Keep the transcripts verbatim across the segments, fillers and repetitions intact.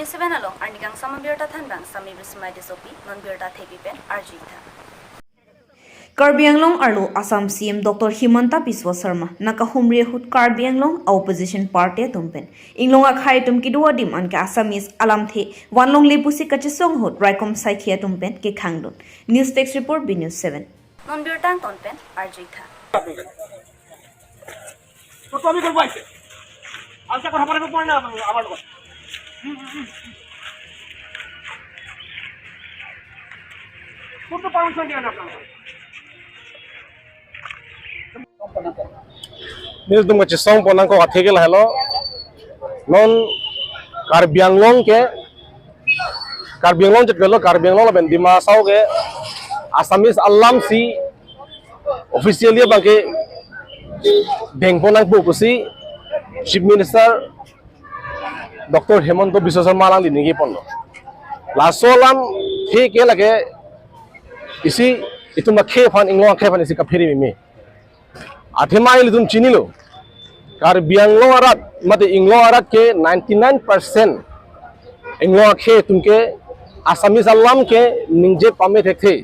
Seven along arnikangsam abirta thanbang Sami Bismai Tissopi, non birta thepi pen arjuitha. Karbi Anglong arlo Assam C M Doctor Himanta Biswa Sarma nangkahumri ahut Karbi Anglong a-opposition party atum pen inglong akhei atum kedo adim anke Assamese alamthe vanlongle pusi kachesong ahut raikom saikhi atum pen kekhangdun. News Desk Report, B News seven. Non birta angton pen arjuitha. তো আমি করবো আইসে। আচ্ছা, কথা বলবো পরে না আমার লোক। কোনো পারমিশন দেওয়া না আপনার। News dum kachesong pon nangkok athe ke lahelo. Non Karbi Anglong ke, Karbi Anglong chot ke lo, Karbi Anglong lapen Dima Hasao ke Assamese alam si officially abang ke dengpon nangpo pusi Chief Minister Doctor Himanta Biswa Sarma alangli ningje ponlo. Laso alamthe ke lake isi itum akhei aphan, inglong akhei aphan isi kaphere meme. Athema ilitum chinilo. Karbi Anglong arat, mate inglong arat ke ninety-nine percent inglong akhei atum ke Assamese alam ke ningje pame thekthe.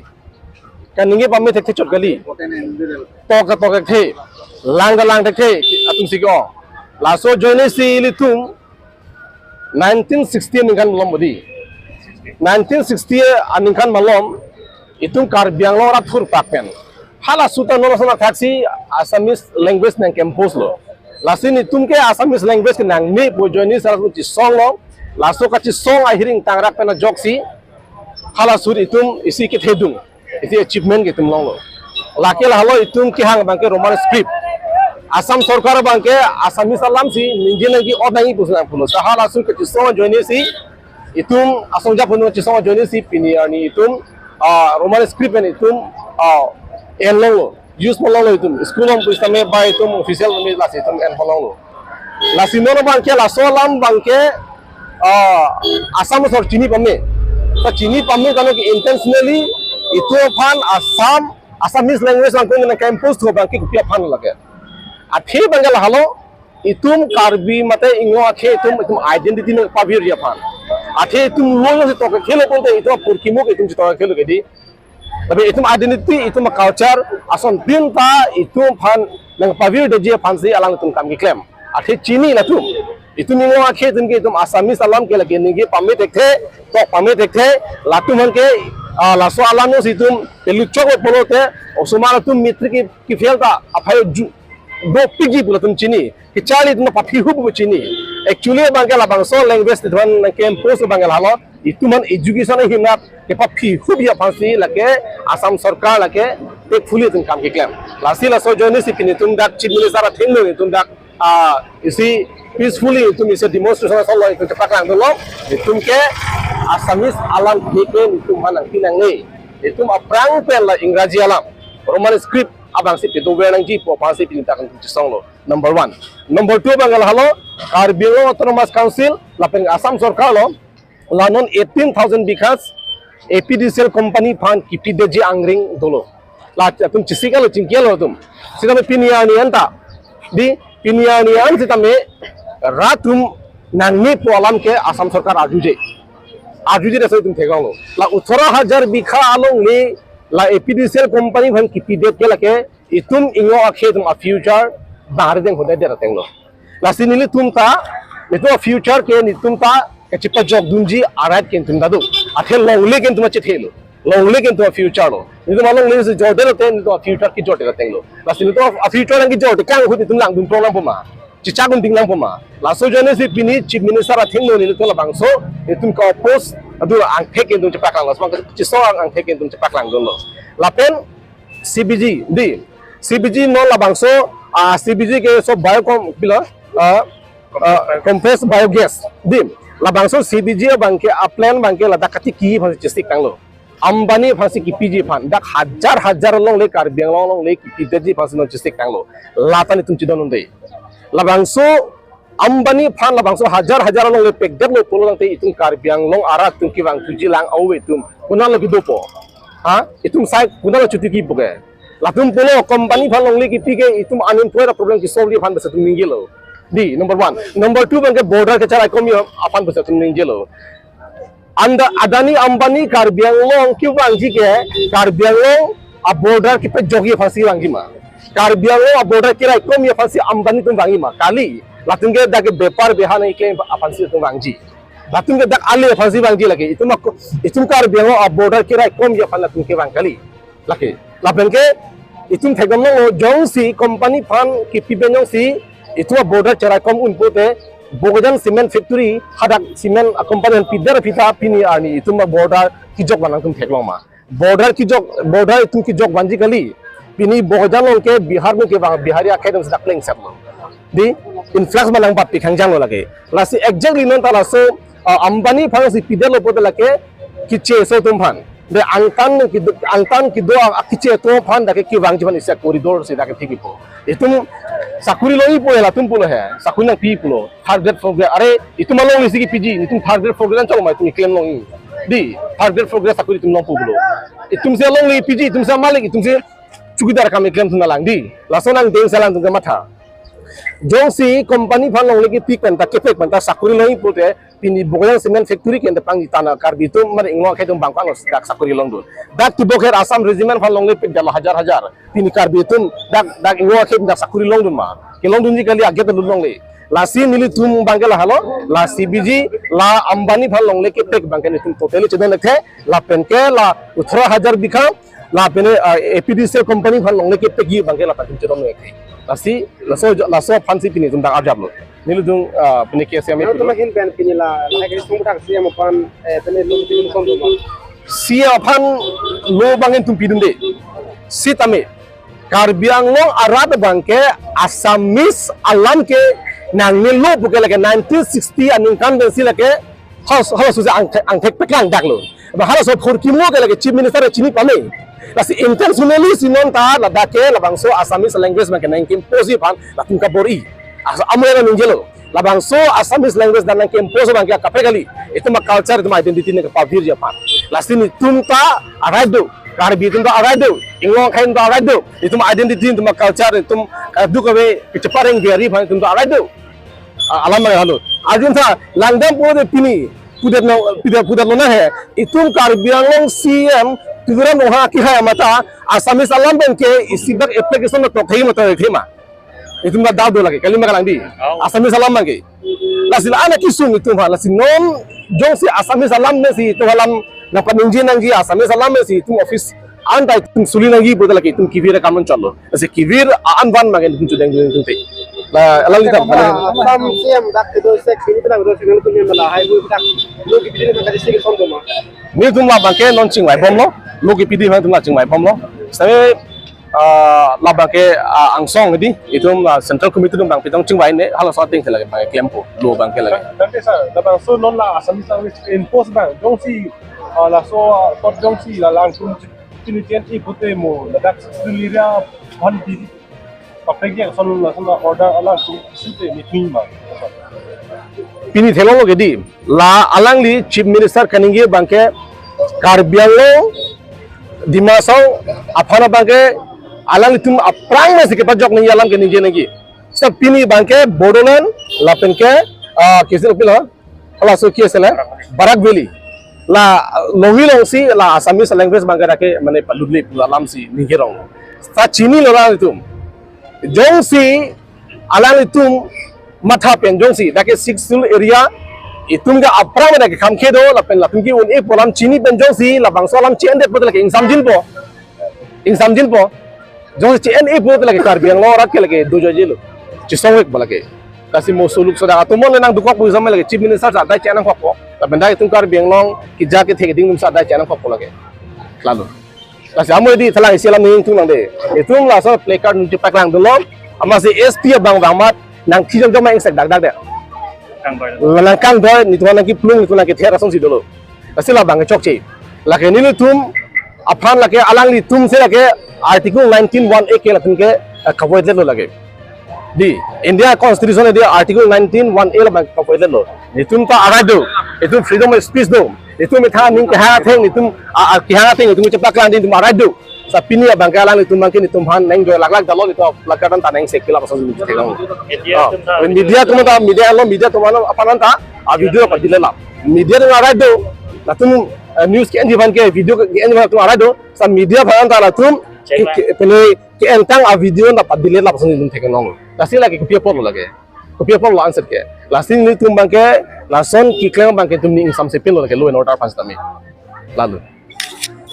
Kaningje pame thekthe chot kali. Tok ta tok thekthe. Lang ta lang thekthe. Atum si ko. Laso ajoine si ilitum nineteen sixty aningkan malom bodi. Nineteen sixty aningkan malom itum Karbi Anglong arat thurpak pen hala suta nono sana thaksi Assamese language nangke-impose lo. Lasi nelitum ke Assamese language ke nangne pu ajoine si laso chesong lo. Laso kachesong ahiring tangrak pen ajoksi hala sur itum isi kethedung, isi achievement ke itum longlo. Lake lahelo itum kehang abang ke Roman script. Assam sorkar abang ke Assamese alam si ningje nangji-ot nangji pusi nangpulo. Seta hala sur kachesong ajoine si itum asong japonung chesong ajoine si pini arni itum, ah, Roman script pen itum, ah, en longlo. Use mo longlo itum. School along pu sitame ba itum official mi lasi itum en mo longlo. Lasi non abang ke laso alam abang ke, ah, Assam asor chini pame. Ta chini pame kano ke intentionally itum aphan Assam, Assamese language abang ko nangke-impose thu abang ke kopi aphan lake. Athe abang ke lahelo itum Karbi mate inglong akhei atum, itum identity nangpavirji aphan. Athe itum lo lo si tok khelo ponte itum apurkimo ke itum si tok khelo ke di. Tapi itum identity, itum culture, ason pinta itum aphan nangpavirdetji aphan si alangtum kam keklem. Athe chini latum. Itum inglong akhei atum ke itum Assamese alam ke lake ningje pame thekthe, tok pame thekthe, latum aphan ke, ah, laso alam no si itum pelu chok pulote, osomar atum matric ke, ke-fail ta aphai ju dopikji pu latum chini. Kecharli itum paphi hup pu chini. Actually abang ke labangso language itum nangke-impose abang ke lahelo itum aphan education ahin nat kepaphi hupji aphan si lake Assam sorkar lake tactfully itum kam keklem. Lasi laso ajoine si pini itum dak Chief Minister athengno itum dak, ah, isi peacefully itum isi demonstration asonlo itum chepaklangdunlo. Itum ke Assamese alamthe ke itum aphan nangpi nangne. Itum aphrang pen la Ingraji alam, Roman script abang si pedover nangji pu aphan si pini dak itum chesonglo. Number one. Number two abang ke lahelo, Karbi Anglong Autonomous Council lapen Assam sorkar along la non eighteen thousand bighas A P D C L company aphan kipidetji angring dolo. Latum chesik-etlo, chingki-etlo atum. Sitame pini arni anta, di, pini arni an sitame rat atum nangne pu alam ke Assam sorkar arjuje. Arjuje, laso itum theklonglo. La otro hajar bigha alongle la A P D C L company aphan kipidet ke lake itum inglong akhei atum a-future bang ari deng hodai det atenglo. Lasi nelitum ta, nelitum a-future ke nelitum ta kachepajokdunji a-right ke nelitum ta do. Athe longle ke nelitum achethelo. Longle ke nelitum a-future lo. Nelitum alongle si jordetlo te nelitum a-future kejordet atenglo. Lasi nelitum a-future nangkejordet kang ahut nelitum langdun prong nangpo ma, chechakdun ding nangpo ma. Laso ajoine si pini Chief Minister athengno nelitum labangso, nelitum ka-oppose adu angthek ke nelitum chepaklanglo. Labang chesong angthek ke nelitum chepaklangdunlo. Lapen C B G, di. C B G non labangso, ah, C B G ke so bio com, pilo, ah, ah, compressed biogas, di. Labangso C B G abang ke a-plant abang ke ladak katiki aphan si chesik tanglo. Ambani aphan si kipiji aphan, dak hajar hajar alongle Karbi Anglong alongle kipidetji aphan si non chesik tanglo. Lata nelitum chedondun de. Labangso Ambani aphan labangso hajar hajar alongle pekdetlo pulo tangte itum Karbi Anglong arat atum kevang thuji lang ave atum konatlo kedopo? Ha? Itum sai konatlo chotiki po ke? Latum pulo company aphan longle kipi ke itum unemployed a-problem ke-solve aphan besa itum ningjelo. Di, number one. Number two abangke border kecharaikomji aphan pusi itum ningjelo. Anda Adani Ambani Karbi Anglong kevangji ke, Karbi Anglong a-border kepajokji aphansi vangji ma? Karbi Anglong a-border keraikomji aphansi Ambani atum vangji ma? Kali, latum ke dak ke bepar beha nangkeklem aphansi itum vangji. Latum ke dak ale aphansi vangji lake. Itum ako, itum Karbi Anglong a-border keraikomji aphan latum kevang kali. Lake. Lapen ke itum thekdamlo, jongsi company aphan kipi pen jongsi itum a-border cheraikom un pute, Bokajan Cement Factory hadak cement a-company aphan pidet aphi ta pini arni itum a-border kejok van nangtum theklong ma? Border kejok, border itum kejok vanji kali. Pini Bokajan along ke Bihar along kevang Bihari akhei atum si dak plengsetlo. Di, influx abang nangbatpi khangjanglo lake. Lasi exactly non ta laso, ah, Ambani aphansi pidetlo pute lake keche aso atum aphan. De angtan kedo, angtan kedo a, a keche atum aphan dak ke kevangji aphan isi a-corridor si dak ke thik-ikpo. Itum sakori longji pu hela atum pulo he. Sakori nangpi pulo. Third grade, fourth grade. Are, itum alongle si kepiji, itum third grade, fourth grade anchot ma itum keklem longji. Di, third grade, fourth grade sakori itum longpo pulo. Itum si alongle piji, itum si malik, itum si chowkidar akam keklem atum alang di. Laso nangdeng selang atum kematha. Jongsi company aphan longle kepik pen ta, kepek pen ta sakori longji pute, pini Bokajan Cement Factory ke ante pangji tana Karbi atum, mane inglong akhei atum bang bang dak sakori longdun. Dak tibok her Assam Regiment aphan longle pik dalo hajar hajar. Pini Karbi atum dak, dak inglong akhei dak sakori longdun ma? Kelongdunji kali, aget lun longle. Lasi nelitum abangke lahelo, la C B G, la Ambani aphan longle kepek abangke nelitum totally chedon thekthe, lapen ke la othro hajar bigha, lapen, ah, A P D C L company aphan longle kepekji abangke lapen itum chedon thekthe. Lasi, laso, laso aphansi pini itum dak arjaplo. Nelitum, ah, pini K S M A Yang pilo. Tuma hin pen pini la, la ke sung thak C M aphan, eh, pini lo pini lo son tuma. C M aphan lo abang itum pidunde. Sitame Karbi Anglong arat abangke Assamese alam ke nangnelo puke lake nineteen sixty aningkan pensi lake hos, hos susi angthek, angthek peklang daklo. Ba halaso phurkimo ke lake Chief Minister chini pame. Lasi intentionally si non ta ladak ke labangso Assamese language abangke nangke-imposeji aphan latum kabor-i. Aso amo ya ningjelo. Labangso Assamese language dan nangke-impose abangke kaprek kali. Itum a-culture, itum a-identity nangkepavirji aphan. Lasi nelitum ta a-right do. Karbi atum ta a-right do. Inglong akhei atum ta a-right do. Itum identity, itum a-culture, itum, eh, duk ave, kechepareng gari aphan itum ta a-right do. Ah, alam abang halo. Arjun tha, langdam pute pini. Pudet na, pudet, pudet lona he. Itum Karbi Anglong C M Tuliram Ronghang akehai amatha Assamese alam abangke isibak application na tok thei ma tok thei ma. Itum ta doubt do lake, kali ma kalang di. Oh. Assamese alam abangke. Lasi la-an akesung itum aphan, lasi non jongsi Assamese alam pensi itum alam nangpaningje nangji, Assamese alam pensi itum office anta itum suli nangji pute lake itum kevir akam anchotlo. Lasi kevir a-an van abangke itum chedengdun itum te. La, alangli ta, Assam C M dak kedo sek sini pina kedo sek nelitum mala hai bu dak lo kepidi nangkachesik ason tuma. Nelitum labangke non chingvaibomlo, lo kepidi nangtum la chingvaibomlo. Sitame ah, labangke, ah, angsong di, itum, ah, Central Committee atum abang pitong chingvai ne, halaso ateng ke lake abang klempo, lo abangke lake. Tangte sir, labangso non la Assamese language impose abang, jongsi, ah, laso, ah, kot jongsi la alangtum chini chen i pute mo, ladak Sixth Schedule area aphan di, paprek ya son la son order alangtum sute ni thui ma. Pini theklonglo ke di, la alangli Chief Minister kaningje abangke Karbi Anglong, Dima Hasao aphan abangke alanglitum aphrang masi kepajok nangji alam keningje nangji. Seta pini abangke Bodoland lapen ke, ah, K S L pilo, halaso K S L, eh, Barak Valley. La, ah, longhi longsi la Assamese language abangke dak ke mane palutli pu alam si ningje rong. Seta chinilo alanglitum. Jongsi alanglitum matha pen jongsi dak ke Sixth Schedule area itum ke aphrang dak ke kham khedo lapen latum ke un-e pu alam chini pen jongsi labangso alam che-endet pute lake ingsamjinpo. Ingsamjinpo. Jongsi che-en-e pute lake Karbi Anglong arat ke lake dojoijelo. Chesongvekpo lake. Lasi mo suluk sodak atum le nangdukok pu ingsamji lake Chief Minister sa dai che-en nangkokpo. Lapen dak itum Karbi Anglong keja kethe keding atum sa dai che-en nangkokpo lake. Lalu. Lasi amo di thalang isi alam ning tung lang de. Itum laso placard nangchepaklangdunlo. Amatsi S P abang vang amat nangthi jongjong ma ingsekdakdak de. Kangdoi. La nangkangdoi, netum nangkeplung, netum nangkether asonsi dolo. Lasi labang kechokche. Lake nelitum aphan lake alanglitum si lake Article nineteen one A ke latum ke, eh, kavoidlo lake. Di, India Constitution di Article nineteen one A labang kavoidlo. Itum ta a-right do. Itum freedom of speech do. Itum methang aning kehang atheng, itum, ah, ah, kehang atheng, itum chepaklang di itum a-right do. Sa pini abangke alanglitum abangke netum aphan neng joy laklak dalo, netum placard anta neng sekilap ason netum theklong. Media Oh, atum ta media atum ta, media lo, media atum aphan anta a video padelete lap. Media atum arai do, latum, eh, news ke-enji aphan ke, video ke-enji aphan latum arai do, sa media aphan anta latum Check ke, ke, pele ke-entang a video anta padelete lap ason netum theklong. Lasi lake kopi apotlo lake. Kopi apotlo answer ke. Lasi netum abangke, lason keklem abangke netum ning ingsamse pinlo lake law and order aphan sitame. Lalo.